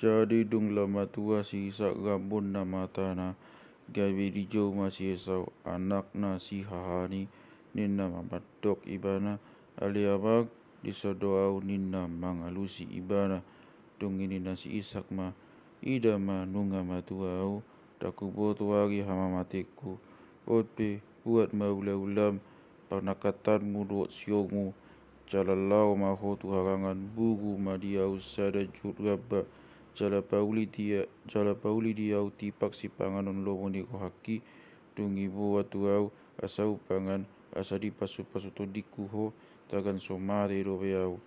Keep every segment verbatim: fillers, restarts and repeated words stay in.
Jadi dung lam matua si Isak gambut na matana, gabe dijou ma si Esau, anakna sihahaan i, ninna ma mandok ibana, ale amang, dison do ahu, ninna mangalusi ibana. Dung i ninna si Isak ma, ida ma nunga matua ahu, ndang huboto agi hamamatengku. On pe, buat ma ulaulaam, panangkatanmu dohot siomu, jala laho ma ho tu harangan, bugu ma di ahu sada juhut gamba, jala pauli di, jala pauli di ahu tipak sipanganon lomo ni rohangki, dung i boan tu ahu, asa hupangan, asa dipasupasu tondingku ho, tagan so mate dope ahu.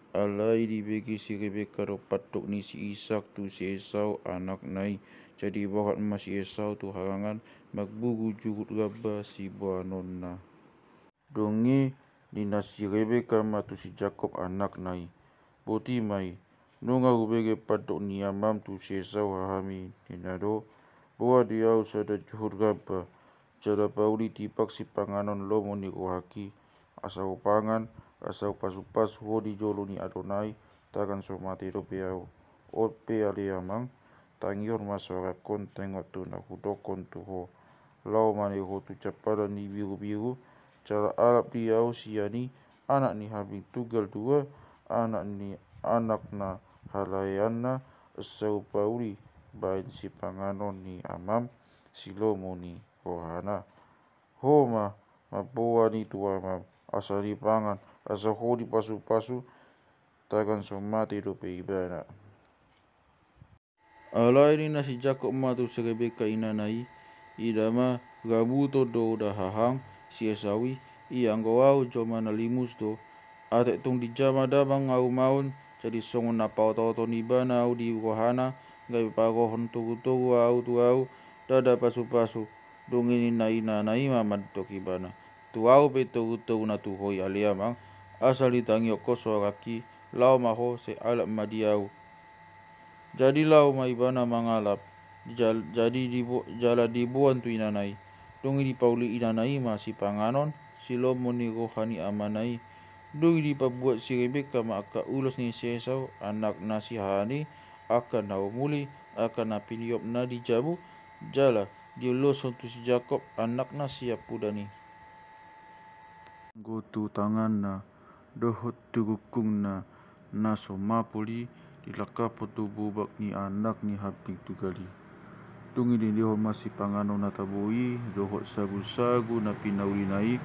Alai dibege si Rebeka do pandok ni si Isak tu si Esau anakna i. Jadi borhat ma si Esau tu harangan, marbugu juhut gamba siboanonna. Dung i ninna si Rebeka ma tu si Jakob anakna i, boti ma i, nunga hubege pandok ni amam tu si Esau hahami, ninna do, boan di ahu sada juhut gamba, jala pauli tipak sipanganon lomo ni rohangki, asa hupangan, asa hupasupasu ho di jolo ni Adonai, tagan so mate dope ahu. On pe ale amang, tangihon ma soarangkon taingot tu na hudokkon tu ho. Laho ma ni ho tu jampalan ni birubiru, jala alap di ahu sian i anak ni hambing tunggal dua, anak ni anak na halaeanna, asa hupauli baen sipanganon ni amam, silomo ni rohana. Ho ma mamboan i tu amam, asa dipangan, asa ho dipasupasu, tagan so mate dope ibana. Alai ninna si Jakob ma tu si Rebeka inana i, ida ma, gabuton do da hahang, si Esau i, ianggo ahu jolma na limus do, atik tung dijama damang ahu maon, jadi songon na paotooton ibana ahu di rohana, gabe pagohon togutogu ahu tu ahu, ndada pasupasu. Dung i ninna inana i ma mandok ibana, tu ahu pe togutogu na tu ho i ale amang, asal ditangihon ho soarangki, laho ma ho sai alap ma di ahu. Jadi laho ma ibana mangalap, jal-, jadi dibo-, jala diboan tu inana i. Dung i dipauli inana i ma sipanganon, silomo ni roha ni amana i. Dung i dipabuat si Rebeka ma angka ulos ni si Esau, anakna sihahaan i, angka na umuli, angka na piniopna di jabu, jala diuloshon tu si Jakob, anakna siampudan i. Anggo tu tanganna, dohot tu gungkungna, na so mapol i, dilangkaphon tu bubak ni anak ni hambing tunggal i. Dung i dilehon ma sipanganon na tabo i, dohot sagusagu na pinaulina i,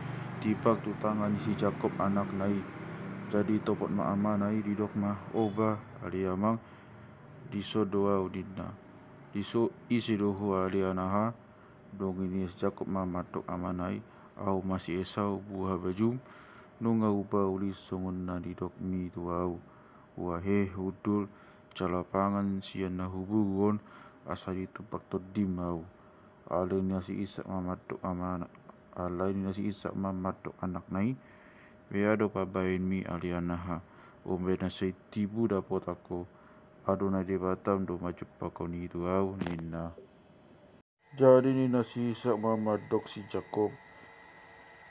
tipak tu tangan ni si Jakob anakna i. Jadi ditopot ma amana i, didok ma, oba, ale amang, dison do ahu ninna. Dison ise do ho ale anaha? Dung i ninna si Jakob ma mandok amana i, ahu ma si Esau, buha bajum, nunga hupauli songon na nidokmi tu ahu. Ua he hundul, jala pangan sian na hubugu on, asa ditumpak tondim ahu. Alai ninna si Isak ma mandok amana, alai ninna si Isak ma mandok anakna i, bea do pabaenmi ale anaha, umbahen na sai tibu dapotan ho, Adonai Debatam do manjumpangkon i tu ahu, ninna. Jadi ninna si Isak ma mandok si Jakob,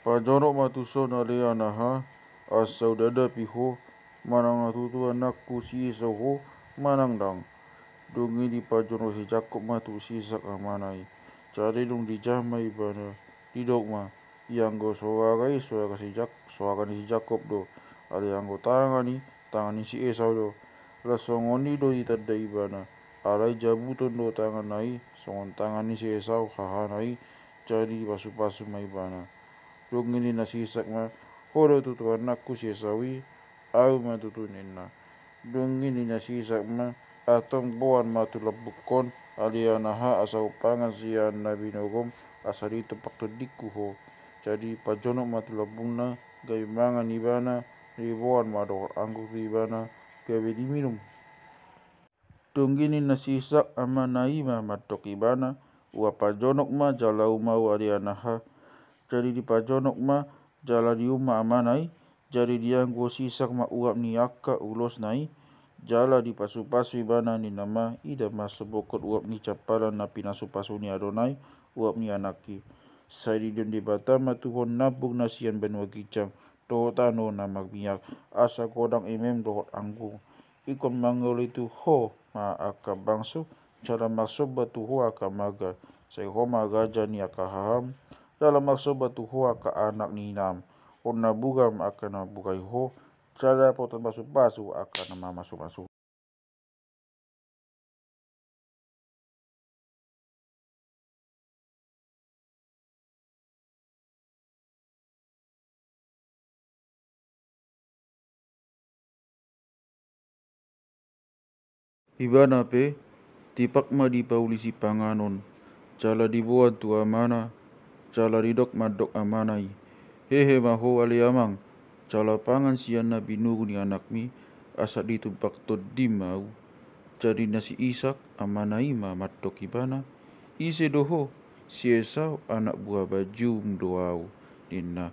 pajonok ma tuson ale anaha, asa hudadapi ho, manang na tutu anakku si Esau ho, manang ndang. Dung i dipajonok si Jakob ma tu si Isak amana i. Jadi dung dijama ibana, didok ma, ianggo soara i soara si Jak-, soara ni si Jakob do, alai anggo tangan i, tangan ni si Esau do. Laos songon i do ditanda ibana, alai jabuton do tanganna i, songon tangan ni si Esau, hahana i, jadi dipasupasu ma ibana. Dung i ninna si Isak ma, ho do tutu anakku si Esau i, ahu ma tutu ninna. Dung i ninna si Isak ma, antong boan ma tu lambungkon, ale anaha asa hupangan sian na binogom, asa ditumpak tondingku ho. Jadi pajonok ma tu lambungna, gabe mangan ibana, diboan ma dohot anggur tu ibana, gabe diminum. Dung i ninna si Isak amana i ma mandok ibana, ua pajonok ma jala uum ahu ale anaha. Jadi dipajonok ma jala diuum ma amana i, jadi dianggo si Isak ma uap ni angka ulosna i, jala dipasupasu ibana ninna ma, ida ma sobokhon uap ni jampalan na pinasupasu ni Adonai, uap ni anakki. Sai diidaon Debata ma tu ho nambung na sian banua ginjang, dohot tano na marmiak, asa godang emem dohot anggur. Ingkon mangoli tu ho ma angka bangso, jala marsomba tu ho angka marga, sai ho ma raja ni angka haham, jala marsomba tu ho angka anak ni inam. On na buram angka na burai ho, jala dapotan pasupasu angka na mamasumasu. Ibana pe tipak ma dipauli sipanganon, jala diboan tu amana, jala didok mandok amana i: Hehe ma ho ale amang, jala pangan sian na binuru ni anakmi, asa ditumpak tondim ahu. Jadi ninna si Isak amana i ma mandok ibana: Ise do ho? Si Esau, anak buha bajum do ahu, ninna.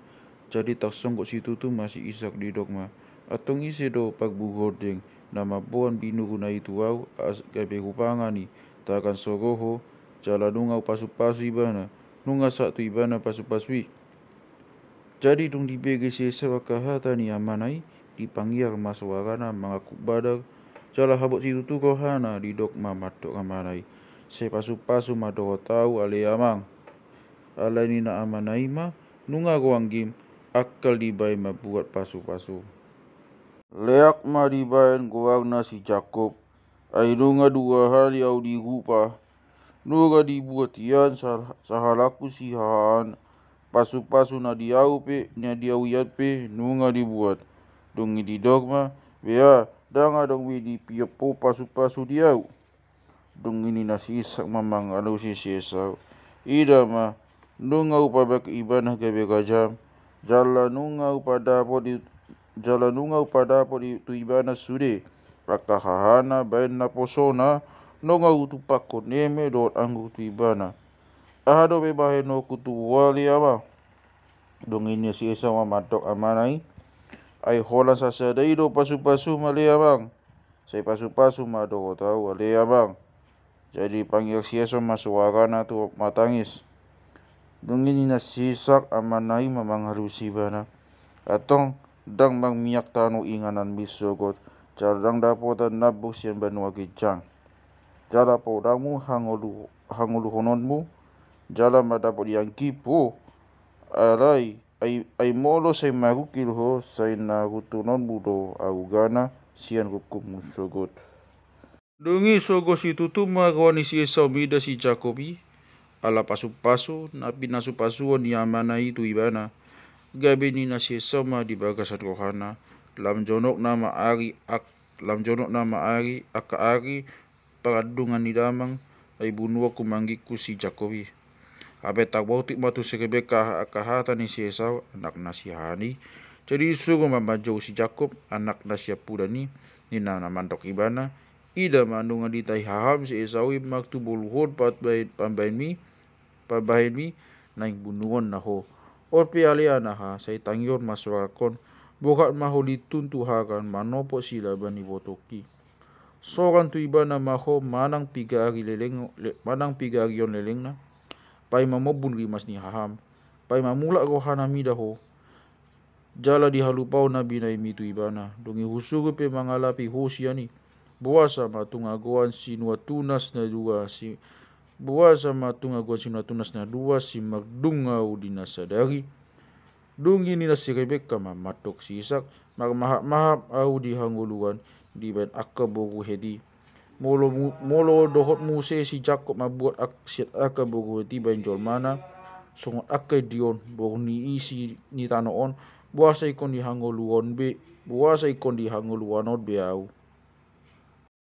Jadi tarsonggot situtu ma si Isak, didok ma: Antong ise do parboru hondeng na mamboan binuruna i tu ahu, asa gabe hupangan i? Tagan so ro ho, jala nunga hupasupasu ibana, nunga sahat tu ibana pasupasu i. Jadi dung dibege si Esau angka hata ni amana i, dipangiar ma soarana mangangkuk badar, jala habot situtu rohana, didok ma mandok amana i: Sai pasupasu ma dohot ahu ale amang. Alai ninna amana i ma: Nunga ro anggim, angkal dibaen mambuat pasupasu. Leak ma dibaen goarna si Jakob. Ai nunga dua hali ahu dirupa, nunga dibuat hian sa-, sahalakku sihahaan. Pasupasu na di ahu pe, na di ahu hian pe nunga dibuat. Dung i didok ma: Bea, ndang adong be dipiop ho pasupasu di ahu. Dung i ninna si Isak ma mangalusi si Esau: Ida ma, nunga hupabangkit ibana gabe rajam, jala nunga hupadapot i, jala nunga hupadapot i tu ibana sude angka hahana baen naposona, nunga hutumpakkon eme dohot anggur tu ibana. Aha dope bahenonku tu ho ale amang? Dung i ninna si Esau ma mandok amana i: Ai holan sasada i do pasupasum ale amang. Sai pasupasu ma dohot ahu ale amang. Jadi pangiar si Esau ma soarana tu matangis. Dung i ninna si Isak amana i ma mangalusi ibana: Antong ndang marmiak tano ingananmi sogot, jala ndang dapotan nambur sian banua ginjang. Jala podangmu hangolu-, hangoluhononmu, jala mandapot i anggim ho. Alai ai, ai molo sai marungkil ho, sai na rungkunonmu do arugana sian rungkunmu sogot. Dung i sogot situtu ma roha ni si Esau mida si Jakob i, ala pasupasu na pinasupasuon ni amana i tu ibana. Gabe ninna si Esau ma di bagasan rohana: Lam jonok nama ari ak-, lam jonok nama ari, angka ari parandungan ni damang, ai bunuonku ma anggingku si Jakob i. Hape tarbotik ma tu si Rebeka angka hata ni si Esau, anakna sihahaan i. Jadi disuru ma manjou si Jakob, anakna siampudan i, ninna ma mandok ibana: Ida ma, nunga ditahi haham si Esau i martuboruhon pambaen-, pambaenmi, pambahenmi, naeng bunuonna ho. On pe ale anaha, sai tangihon ma soarangkon, borhat ma ho lintun tu Haran manopot silaba ni botongki. Soran tu ibana ma ho manang piga ari leleng, le-, manang piga ari on lelengna, paima mombun rimas ni haham, paima mulak rohana mida ho. Jala dihalupaon na binaenmi tu ibana. Dung i husuru pe mangalapi ho sian i. Boasa ma tung agoan sinuan tunas na dua si-, boasa ma tung agoan sinuan tunas na dua simardung ahu di na sadari? Dung i ninna si Rebeka ma mandok si Isak: Marmahapmahap ahu di hangoluan dibaen angka boru het i. Molo mu-, molo dohot muse si Jakob mambuat ak-, sian angka boru het i baen jolmana, songon angka di on, boru ni isi ni tano on, boasa ingkon di hangoluan be, boasa ingkon di hangoluan on be ahu?